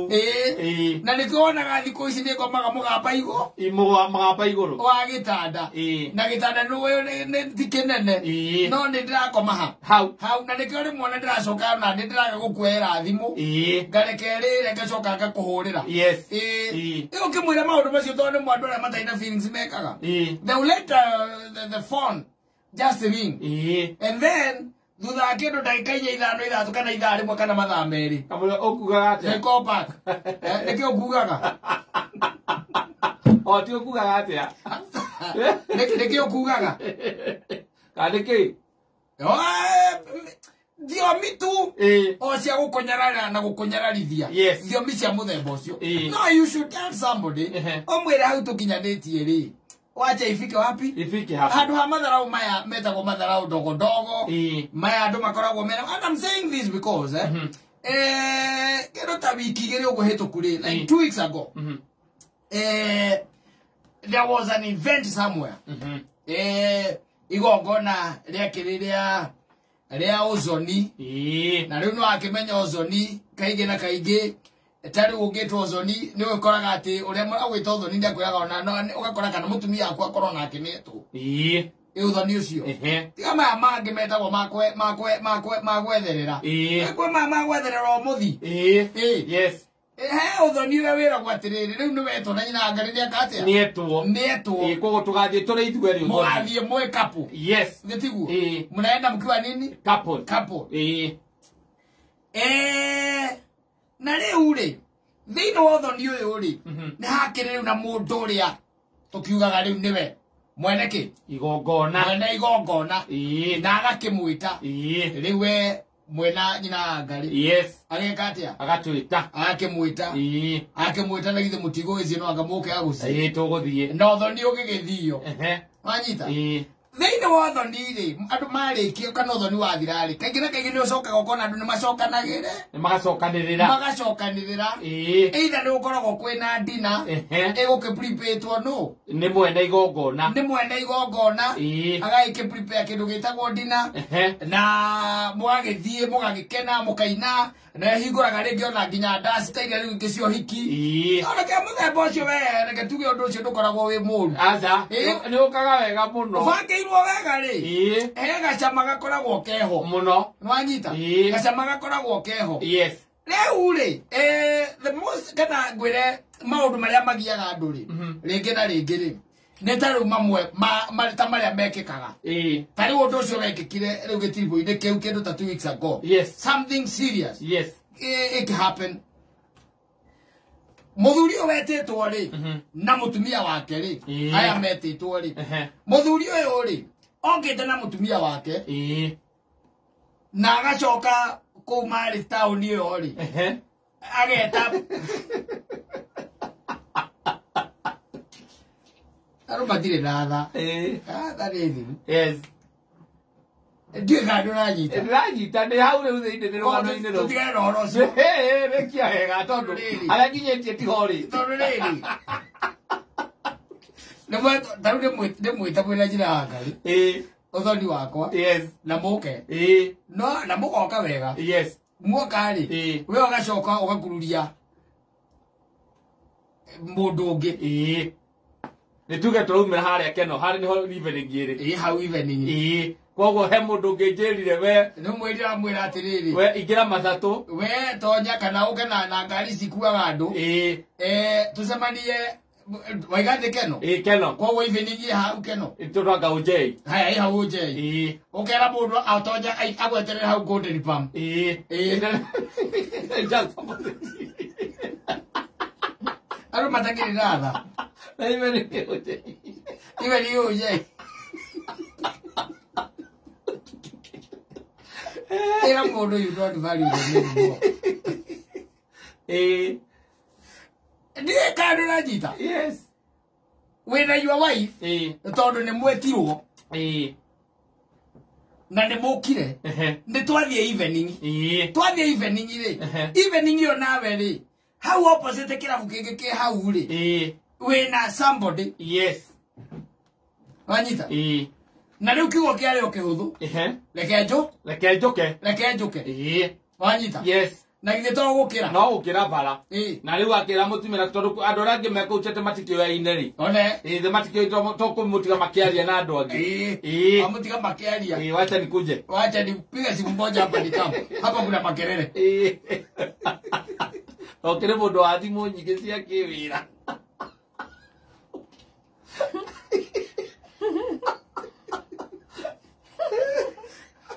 Ĩĩ. Na nĩkĩo wonaga thikũ ici nĩ ngomaga mũgamba igũ Mũgamba igũrũ. Wa gĩtanda. Ĩĩ. Na gĩtanda nĩ ti kĩnene. Ĩĩ. No nĩ ndĩrakoma ha. Hau. Hau na nĩkĩo rĩmwe na ndĩracoka na nĩ ndĩraga gũkuoera thimũ. Ĩĩ. Ngareke ĩrĩre ngacoka ngakũhũrĩra. Yes. Ĩĩ. Ĩĩ. Rĩu ũkĩmwĩra maũndũ macio tondũ nĩ andũ arĩa matarĩ na feelings mekaga. Ĩĩ. They will let the phone just ring. Ĩĩ. And then thutha wa kĩndũ ndagĩka inya ithano ithatũ kana ithaa rĩmwe kana mathaa merĩ. Kamũira ũkugaga They atĩa? call back. Nĩkĩo ngugaga. O ti ũkugaga atĩa? Nĩkĩo kugaga. Kana nĩkĩ? Thiomi tu Ĩĩ. o cia gũkũnyarara na gũkũnyararithia. Yes. Thiomi cia mũthemba ũcio. Ĩĩ. No you should tell somebody. Ehe. Ũmwĩre hau tũkinyanĩtie rĩ. Wacha ifike wapi? Ifike hapo. Handũ ha matharau maya metagwo matharau ndogo ndogo. Ĩĩ. Maya andũ makoragwo mena. And I'm saying this because kĩndũ ta wiki igĩrĩ ũguo hĩtũku rĩ, like Ĩĩ. 2 weeks ago. There was an event somewhere. Igongona rĩakĩrĩ rĩa ũthoni. Ĩĩ. Na rĩu nĩ wakĩmenya ũthoni kaingĩ na kaingĩ ta rĩu ũngĩtwo ũthoni nĩ ũkoraga atĩ ũrĩa agwĩta ũthoni nĩ akwĩraga ona ũgakora kana mũtumia waku akorwo nake nĩetwo. Ĩĩ. Ĩ ũthoni ũcio. Ehe. Tiga maya mangĩ metagwo ma gwetherera. Ĩĩ. Kwĩ maya ma gwetherera ũmũthi. Ĩĩ. Ĩĩ. Yes. He ũthoni ũrĩa wĩragwo atĩrĩrĩ rĩu nĩ wetwo na nyina Ngai nĩeka atĩa? Nĩetwo. Nĩetwo. Ĩĩ, koguo tũgathiĩ tũrĩ ithuerĩ ũthoni. Mũgathiĩ mwĩ couple. Yes. Nĩ tiguo? Ĩĩ. Mnaenda mkiwa nini? Couple. Couple. Ĩĩ. Na rĩu rĩ thĩinĩ wa ũthoni ũyũ rĩ nĩ hakĩrĩ rĩu na mũndũ ũrĩa tũkiugaga rĩu nĩwe mwene kĩ? Igongona. Mwene igongona. Ĩĩ. Na agakĩmwĩta. Ĩĩ. Rĩu we mwena nyina wa Ngai. Yes. Ageka atĩa? Agatwĩta. Agakĩmwĩta. Ĩĩ. Akĩmwĩta na githĩ mũtigũgĩthiĩ no anga mũke agũciĩ. Ĩĩ tũgũthiĩ. Na ũthoni ũgĩgĩthio. Ehe. Wanyita? Ĩĩ. Thĩinĩ wa ũthoni rĩ andũ marĩkia kana ũthoni wathira rĩ kaingĩ na kaingĩ nĩ ũcokaga ũkona andũ nĩ macokanagĩre. Nĩ magacokanĩrĩra. Magacokanĩrĩra. Ĩĩ. Either nĩ gũkoragwo kwĩna dinner Ehe. ĩgũkĩ-prepare-ĩtwo nũ? Nĩ mwene igongona. Nĩ mwene igongona. Ĩĩ. Agagĩkĩ-prepare kĩndũ gĩtagwo dinner. Ehe. Na mũgagĩthiĩ mũgagĩkena mũkaina na hingũraga rĩngĩ ona nginya ndaci ta iria rĩu ingĩ cia ũhiki. Ĩĩ. Ona kĩa mũthemba ũcio we reke tuge ũndũ ũcio ndũkoragwo wĩ mũũru. Aca. Ĩĩ. Nĩ ũkaga wega mũno. Ũbangĩirwo wega rĩ. Ĩĩ. He gacama gakoragwo keho. Mũno. Nĩwanyita? Ĩĩ. Gacama gakoragwo keho. Yes. Rĩu rĩ, the most kana ngwĩre maũndũ marĩa magiaga andũ rĩ, rĩngĩ na rĩngĩ rĩ, nĩ ta rĩu mamwe ta marĩa mekĩkaga. Ĩĩ. Ta rĩu ũndũ ũcio wekĩkire rĩu gĩtiribũ-inĩ kĩu kĩndũ ta 2 weeks ago. Yes. Something serious. Yes. It happened. Mũthuri ũyũ wetĩtwo rĩ, na mũtumia wake rĩ, Ĩĩ. aya metĩtwo rĩ. Ehe. Mũthuri ũyũ rĩ, okĩte na mũtumia wake. Ĩĩ. Na agacoka kũu marĩ taũni ĩyo rĩ. Ehe. Ageta. Andũ matirĩ na tha. Ĩĩ. Tha nĩ thiru. Yes. Ndiũĩ kana nĩũranyita. Ndĩranyita nĩ hau rĩu thĩinĩ nĩ rũgano-inĩ rũu. Tũtigane na ũhoro ũcio. Ĩĩ, rĩkia wega tondũ Rĩrĩ. harĩa nginyĩtie tiho rĩ. Tondũ rĩrĩ. Ta rĩu ndĩmwĩta mwĩna njĩra ya Ngai. Ĩĩ. Ũthoni wakwa. Yes. Na mũke. Ĩĩ. No, na mũgoka wega. Yes. Muoka rĩ, Ĩĩ. we ũgacoka ũgakururia mũndũ ũngĩ. Ĩĩ. Nĩ tuge tũraumĩra harĩa Keno, harĩa nĩho evening ĩrĩ. Ĩĩ, hau evening. Ĩĩ. Koguo he mũndũ ũngĩ njĩrire we. Nĩ mwĩrire amwĩra atĩrĩrĩ. We ingĩra matatũ. We tonya kana ũke na ngari cikuaga andũ. Ĩĩ. Tũcemanie waiga thĩ Keno? Ĩĩ, Keno. Koguo evening ĩ hau Keno? Tũranga Ũnjei. Haya, ĩ hau Ũnjei. Ĩĩ. Ũkera mũndũ atonya agweterere hau Golden Palm. Ĩĩ. Ĩĩ. Just opposite. Andũ matakĩrĩ na tha. Na evening ĩ Ũnjei. Evening ĩ Ũnjei. Ĩra mũndũ you don't value the name more. Ĩĩ. Ndiũĩ kana nĩũranyita. Yes. Wĩna your wife. Ĩĩ. Tondũ nĩ mwetirwo. Ĩĩ. Na nĩ mũkire. Ehe. Nĩ twathiĩ evening. Ĩĩ. Twathiĩ evening rĩ. Ehe. Evening ĩyo nawe rĩ. Hau opposite kĩrabu kĩngĩ kĩ hau rĩ. Ĩĩ. Wĩna somebody. Yes. Wanyita? Ĩĩ. Na rĩu kiugo kĩarĩ o kĩhũthũ. Ehe. Reke Reke njũke. Reke njũke. Ĩĩ. Wanyita? Yes. Na githĩ to gũkĩra? No gũkĩra bara. Na rĩu akĩra mũtumia tondũ andũ arĩa angĩ mekũu chete matikĩoyaine rĩ. One. Ĩĩ matikĩoĩ to kũmũtiga makĩaria na andũ angĩ. Ĩĩ. Amũtiga makĩaria. Ĩĩ wacha nikuje. Wacha nipige simu moja hapa nikamu. Hapa kuna makelele. Ĩĩ. Okĩrĩ mũndũ wa thimũ nyingĩ cia kĩwĩra.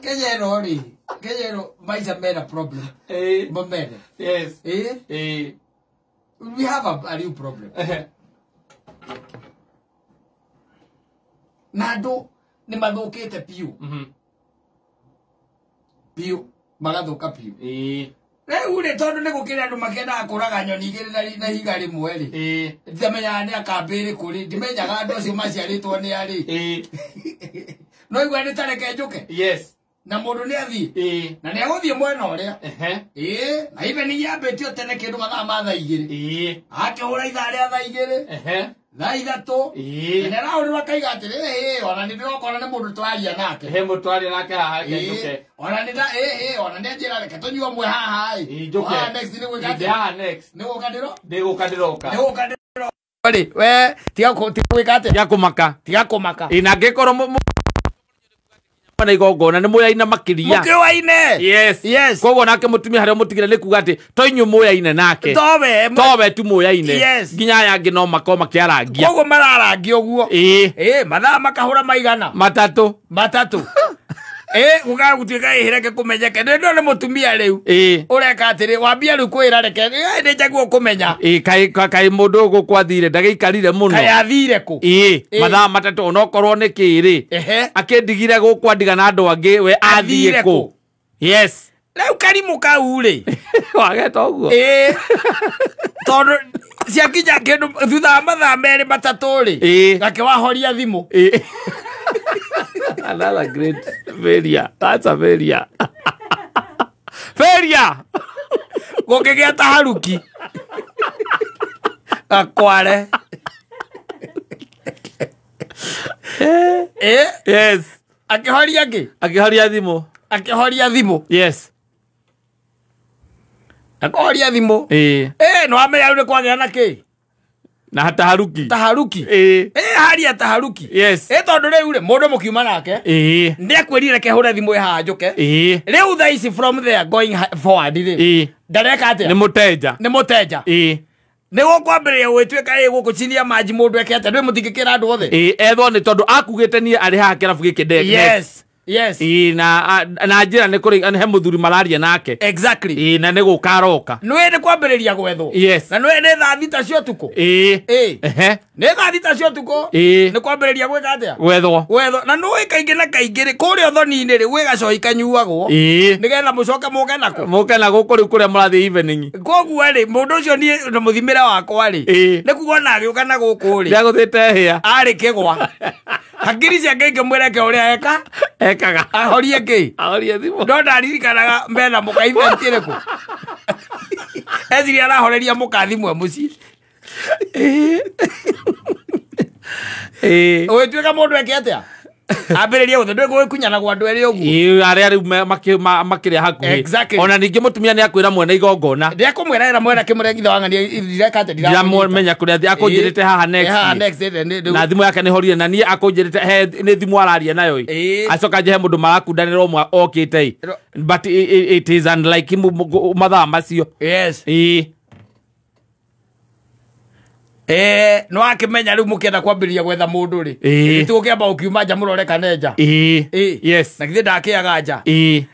Kenya ĩno rĩ, Kenya ĩno maica mena problem. Momene. Yes. We have a real problem. Na andũ nĩ mathũkĩte biũ. Biũ. Magathũka biũ. Rĩu rĩ tondũ nĩ gũkĩrĩ andũ makĩendaga kũraga nyoni igĩrĩ na ihiga rĩmwe rĩ. Ndiamenyaga nĩ akambĩ ĩrĩkũ rĩ, ndimenyaga andũ acio maciarĩtwo nĩ arĩ. No igua nĩ ta reke njũke. Yes. Na mũndũ nĩ athiĩ. Na nĩ agũthiĩ mwena ũrĩa. Na even yambĩtio tene kĩndũ mathaa ma thaa igĩrĩ. Akĩhũra ithaa rĩa thaa igĩrĩ. Thaa ithatũ. Na nĩ arahũrĩrwo akaiga atĩrĩ, ona nĩ ndĩrokora nĩ mũndũ tũraria nake. He mũndũ tũraria nake haha reke njũke. Ona nĩ ona nĩ anjĩra reke tũnyue ũmwe haha ĩ. Njũke. Haha next nĩ gwĩka atĩa? Haha next. Nĩ gũka ndĩro? Ndĩgũka ndĩroka. Nĩ gũka ndĩroka. Rĩ, we tiga gwĩka atĩa? Tiga kũmaka. Tiga kũmaka. Na angĩkorwo na igongona nĩ mũyaine makĩria. Mũkĩoaine. Yes. Yes. Koguo nake mũtumia harĩa mũtigire nĩ kuga atĩ to inyuĩ mũyaine nake. Towe. Towe tu mũyaine. Yes. Nginya aya angĩ no makorwo makĩarangia. Koguo mararangia ũguo. Ĩĩ. Mathaa makahũra maigana? Matatũ. Matatũ. Gũkaga gũtuĩka ĩĩ reke kũmenyeke. Nĩ ndona mũtumia rĩu. Ũreka atĩrĩ, wambia rĩu kwĩra reke, nĩ njaguo kũmenya. Ĩĩ kaĩ mũndũ ũyũ gũkũ athire, ndagĩikarire mũno. Kaĩ athire kũ? Ĩĩ, mathaa matatũ onokorwo nĩ kĩ rĩ. Akĩndigire gũkũ andiga na andũ angĩ, we athiĩ kũ? Yes. Rĩu karimũ kau rĩ. Wageta ũguo? Ĩĩ. Tondũ ciakinya kĩndũ thutha wa mathaa merĩ matatũ rĩ. Gakĩwahoria thimũ. Ĩĩ. Another great failure. That's a failure. Failure. Gũkĩgĩa ta haruki. Gakware. Yes. Akĩhoria kĩ? Akĩhoria thimũ. Akĩhoria thimũ. Yes. Akĩhoria thimũ. Nĩ wamenya rĩu nĩ kwagĩa na kĩ? Na taharuki. Taharuki. Haria taharuki. Yes. Tondũ rĩu rĩ mũndũ mũkiuma nake. Nĩ akwĩrire reke hũre thimũ ĩ haha njũke. Rĩu thaa ici from there going forward rĩ. Ndareka atĩa? Nĩ mũtenja. Nĩ mũtenja. Nĩ gũkwambĩrĩria gũgĩtuĩka ĩ gũkũ chini ya maji mũndũ eke atĩa? Ndũĩ mũtingĩkĩra andũ othe. Ethwo nĩ tondũ akugĩte niĩ arĩ haha kĩrabu gĩkĩ ndeke. Yes. Yes. Na njĩra nĩ kũrĩ he mũthuri mararia nake. Exactly. Na nĩ gũka aroka. Nĩũĩ nĩ kwambĩrĩria gwethwo. Yes. Na nĩũĩ nĩ thaa thita cia ũtukũ. Nĩ thaa thita cia ũtukũ. Nĩ kwambĩrĩria gwĩka atĩa? Gwethwo. Gwethwo. Na nĩũĩ kaingĩ na kaingĩ rĩ kũrĩa ũthoni-inĩ rĩ gwĩ gacohi kanyuagwo. Nĩgetha mũcoke mũke nako. Mũke na gũkũ rĩu kũrĩa mũrathiĩ evening. Koguo rĩ mũndũ ũcio niĩ na mũthimĩre wakwa rĩ. Nĩ kuga ona agĩũka na gũkũ rĩ. Nĩagũthĩte hĩa. Arĩ kĩgwa. Hakiri ciake ingĩmwĩra eke ũrĩa eka. Ekaga. Ahorie kĩ? Ahorie thimũ. No ndaririkanaga mena mũka event ĩrĩkũ. Eciria arahoreria mũka thimũ e mũciĩ. Ũgĩtuĩka mũndũ eke atĩa? Ambĩrĩrie gũthiĩ ndũĩ gũgĩkunyanagwo andũ erĩ ũguo. Arĩa rĩu makĩrĩa hakuhĩ. Exactly. Ona ningĩ mũtumia nĩ akwĩra mwene igongona. Nĩ akũmwĩra ĩra mwene akĩmũrengitha wang'ania ndireka atĩa ndiramũmenya kũrĩa athiĩ akũnjĩrĩte haha next. Haha next. Na thimũ yake nĩ horire na niĩ akũnjĩrĩte he nĩ thimũ araria nayo ĩ. Acoka nje he mũndũ marakundanĩra ũmwe okĩte ĩ. But it is unlike him mathaa macio. Yes. No akĩmenya rĩu mũkĩenda kwambĩrĩria gwetha mũndũ rĩ. Nĩtũgũkĩamba gũkiuma nja mũrore kana nja. Yes. Na githĩ ndakĩaga nja.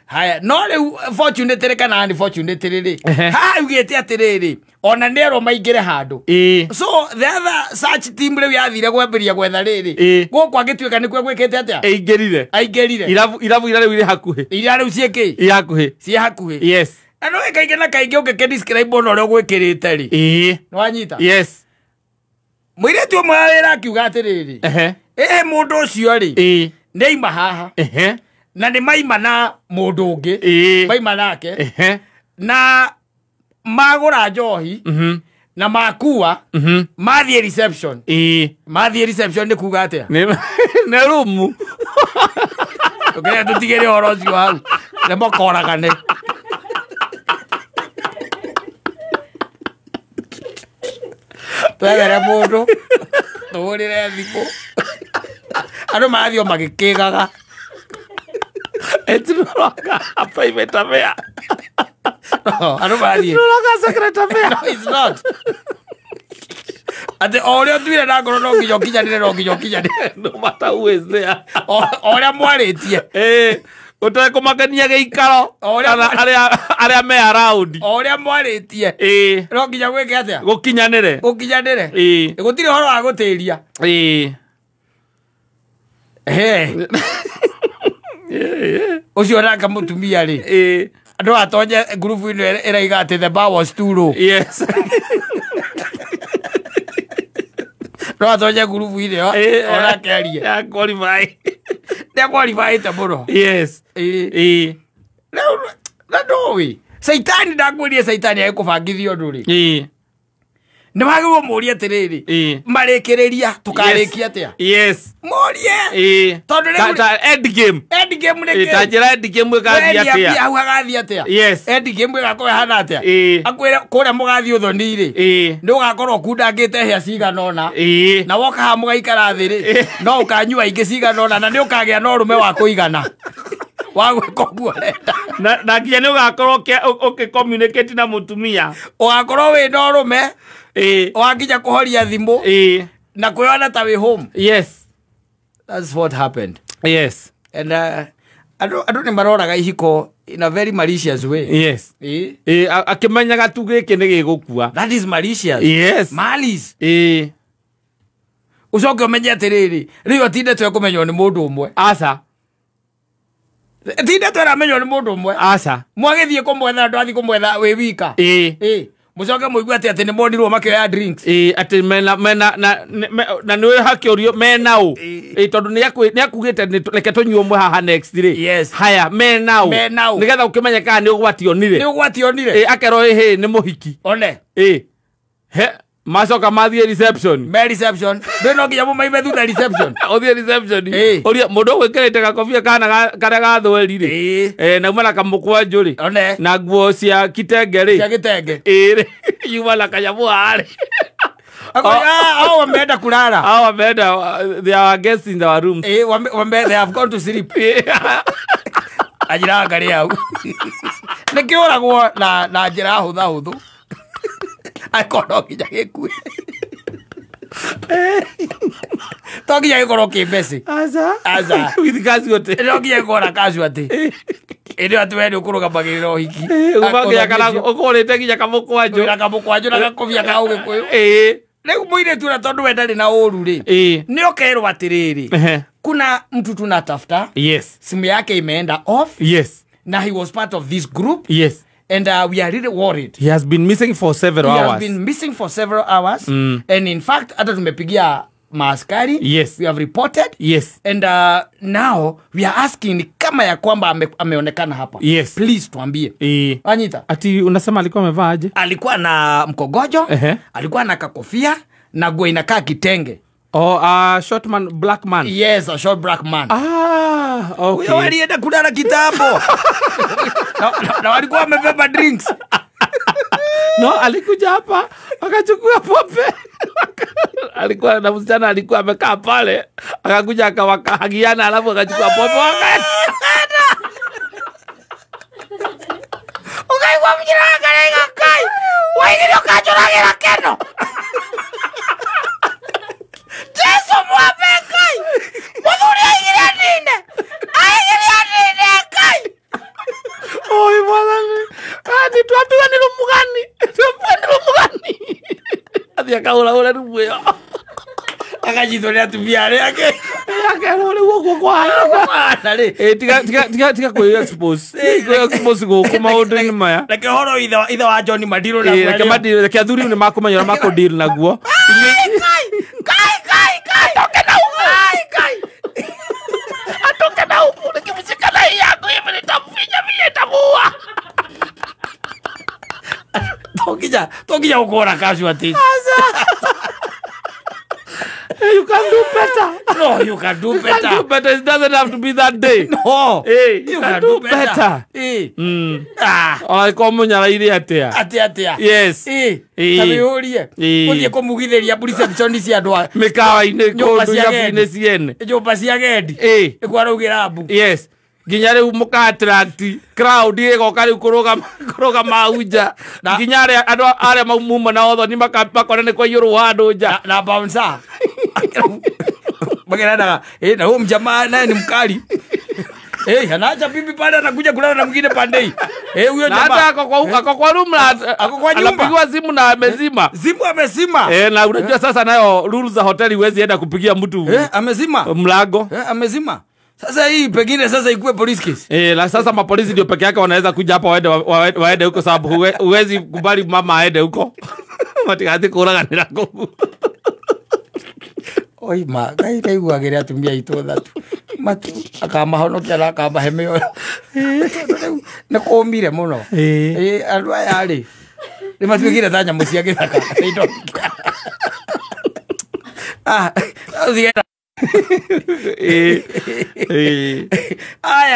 Haya, no rĩu fortunately kana unfortunately rĩ. Haha ugĩte atĩrĩrĩ, ona nĩerwo maingĩre handũ. So the other search team rĩu yathire kwambĩrĩria gwetha rĩrĩ. Gũkũ agĩtuĩka nĩkuo gwĩkĩte atĩa? Aingĩrire. Aingĩrire. Irabu iria rĩu irĩ hakuhĩ. Iria rĩu ciĩ kĩ? Irĩ hakuhĩ. Ciĩ hakuhĩ. Yes. Na no kaingĩ na kaingĩ ũngĩkĩ describe ona ũrĩa ũgwĩkĩrĩte rĩ. Nĩwanyita? Yes. Mũirĩtu ũmwe wa wĩra akiuga atĩrĩrĩ. Mũndũ ũcio rĩ. Nĩ aima haha. Na nĩ maima na mũndũ ũngĩ. Maima nake. Na magũra njohi. Na makua. Mathiĩ reception. Mathiĩ reception nĩ kuga atĩa? Nĩ rumu. Tũkĩrĩa tũtigĩre ũhoro ũcio hau. Nĩ makoragane. Twethere mũndũ tũhũrĩre thimũ andũ marathiĩ o magĩkĩgaga. It's no longer a private affair. No, andũ marathiĩ. It's no longer a secret affair. No, it's not. Atĩ o ũrĩa ũtuire na ngoro no nginya ũkinyanĩre, no nginya ũkinyanĩre. No matter who is there. O ũrĩa mwarĩtie. Ũtekũmakania gĩikaro kana arĩa me around. O ũrĩa mwarĩtie. No nginya gwĩke atĩa? Gũkinyanĩre. Gũkinyanĩre. Gũtirĩ ũhoro wa gũtĩria. Ũcio nake mũtumia rĩ. Andũ atonye ngurubu ĩno ĩraiga atĩ the bar was too low. Yes. No atonye ngurubu ĩno onake arie. Ya qualify. Nĩ qualifyĩte mũno. Yes. Rĩu na ndũĩ Saitani ndakwĩrire Saitani agĩkũbangithia ũndũ rĩ. Nĩ wagĩrĩirwo mũrie atĩrĩrĩ. Marĩkĩrĩria tũkarĩkia atĩa? Yes. Mũrie. Tondũ rĩu ta end game. End game nĩ kĩ? Ta njĩra end game ĩgathiĩ atĩa? Hau hagathiĩ atĩa? Yes. End game ĩgakorwo ĩhana atĩa? Akwĩre kũrĩa mũgathiĩ ũthoni rĩ. Nĩ ũgakorwo ũkundangĩte hĩa cigana ũna. Na woka haha mũgaikara thĩ rĩ. No ũkanyua ingĩ cigana ũna na nĩ ũkagĩa na ũrũme wa kũigana. Wa gwĩka ũguo ũrenda. Na nginya nĩ ũgakorwo ũkĩ-communicate na mũtumia. Ũgakorwo wĩna ũrũme. Wakinya kũhoria thimũ. Na kwĩona ta wĩ home. Yes. That's what happened. Yes. And andũ nĩ maroraga ihiko in a very malicious way. Yes. Akĩmenyaga tu gĩkĩ nĩ gĩgũkua. That is malicious. Yes. Malice. Ũcoke ũmenye atĩrĩrĩ, rĩu atindĩtwo ekũmenywo nĩ mũndũ ũmwe. Aca. Tindĩtwo ĩramenywo nĩ mũndũ ũmwe. Aca. Mwagĩthiĩ kũmwetha andũ athiĩ kũmwetha wĩ wika. Mũcoke mũigue atĩ atĩ nĩ monirwo makĩoya drinks. Atĩ mena na nĩ hakĩũrio mena ũ. Tondũ nĩ akugĩte reke tũnyue ũmwe haha next rĩ. Yes. Haya mena ũ. Nĩgetha ũkĩmenye kana nĩ ũgwati onire. Nĩ ũgwati onire. Akerwo ĩhĩ nĩ mũhiki. One. He macoka mathiĩ reception. Me reception. Ndũĩ no nginya mũmaime thutha reception. Ũthiĩ reception. Ũrie mũndũ ũgwĩkĩrĩte gakobia kana karĩa ga thweri rĩ. Na uma na kamũkwanjũ rĩ. One. Na nguo cia kitenge rĩ. Cia kitenge. Rĩ. Yuma na kanyamũ haha rĩ. Hao wameenda kulala. Hao wameenda, they are guests in our rooms. They have gone to sleep. Anjĩraga ngarĩ hau. Nĩkĩũragwo na njĩra hũthahũthũ. Akorwo no nginya gĩkue. To nginya gĩkorwo kĩ messy. Aca. Aca. With casualty. No nginya gĩkorwo na casualty. Ĩndĩ atĩ we nĩ ũkũrũgamagĩrĩra ũhiki. Uma nginya kana ũkũrĩte nginya kamũkwanjũ. Na kamũkwanjũ na gakobia ka ũgĩkũyũ. Rĩu mũirĩtu ũrĩa tondũ we ndarĩ na ũru rĩ. Nĩ ũkerwo atĩrĩrĩ. Kuna mtu tunatafuta. Yes. Simu yake imeenda off. Yes. Na he was part of this group. Yes. And we are really worried. He has been missing for several hours. He has been missing for several hours. And in fact, hata tumepigia maaskari. Yes. We have reported. Yes. And now we are asking kama ya kwamba ameonekana hapa. Yes. Please tuambie. Anita. Ati unasema alikuwa amevaa aje? Alikuwa na mkogojo, alikuwa na kakofia na nguo inakaa kitenge. Oh, short man, black man. Yes, a short black man. Ah, okay. Huyo alienda kulala kitambo. Na walikuwa wamebeba drinks. No, alikuja hapa akachukua pombe. Alikuwa na msichana alikuwa amekaa pale, akakuja akawakahagiana alafu akachukua pombe wakaenda. Ukaigua mjira akarenga kai. Waigire ukachuragira keno. Jesu mwambe kai. Muthuri aigire nine. Aigire nine kai. Oi mwathani. Ati twambiwa ni rumugani. Twambiwa ni rumugani. Athi akaura ura rumu ĩyo. Akanyitwo nĩ atumia arĩa angĩ. Akerwo rĩu ũguo kũhana rĩ. Tiga tiga tiga tiga kwĩ expose. Kwĩ expose gũkũ maũndũ-inĩ maya. Reke ũhoro ithe wa John Madiro na reke Madiro, reke athuri nĩ makũmenya ũrĩa makũ deal naguo. Kai kai kai kai. Atoke na huku. Kai kai. Atoke na huku nikimshika na hii yangu hivi nitamfinya mimi nitamuua. Tokinya gũkora casualties. You can do better. No, you can do You better. can do better. It doesn't have to be that day. No. Hey, you can do better. Eh. Ah. Ona ko munyaraire atia. Atia atia. Yes. Eh. Eh. Tabiurie. Eh. Uthie kumugithiria reception cia andu a Mikawa-inĩ Nyũmba kũndũ cia irabu-inĩ agendi. ciene. Nyũmba cia agendi. Eh. Nĩkuo araugira mbu. Yes. Nginya rĩu mũka attract crowd ĩgoka rĩu kũrũgama kũrũgama hau nja. Nginya arĩa andũ arĩa mauma na othoni makona nĩ kwaiyũrwo handũ nja. Na bouncer. Mageranaga, eh, na huyo mjamaa naye ni mkali. Eh, anaacha bibi pale anakuja kulala na mwingine pande hii. Eh, huyo Na hata jamaa ako kwa room na Ako kwa nyumba. anapigiwa simu na amezima. Simu amezima. Eh, na unajua sasa nayo rules za hoteli huwezi enda kupigia mtu Eh, amezima. mlango. Eh, amezima. Sasa hii pengine sasa ikuwe police case. Eh, la sasa mapolisi ndio peke yake wanaweza kuja hapa waende waende huko sababu huwezi kubali mama aende huko. Matigathi kũraganĩra kũu. Oi ma, ngai ndaiguagĩra atumia aitũ thatu. Matu akamahonokia na akamahe mĩoyo. Tondũ rĩu nĩ kũmire mũno. Eh, andũ aya rĩ nĩ matuĩkire ta nyamũ cia gĩthaka. They don't care. Ah, Eh. Eh. Aya.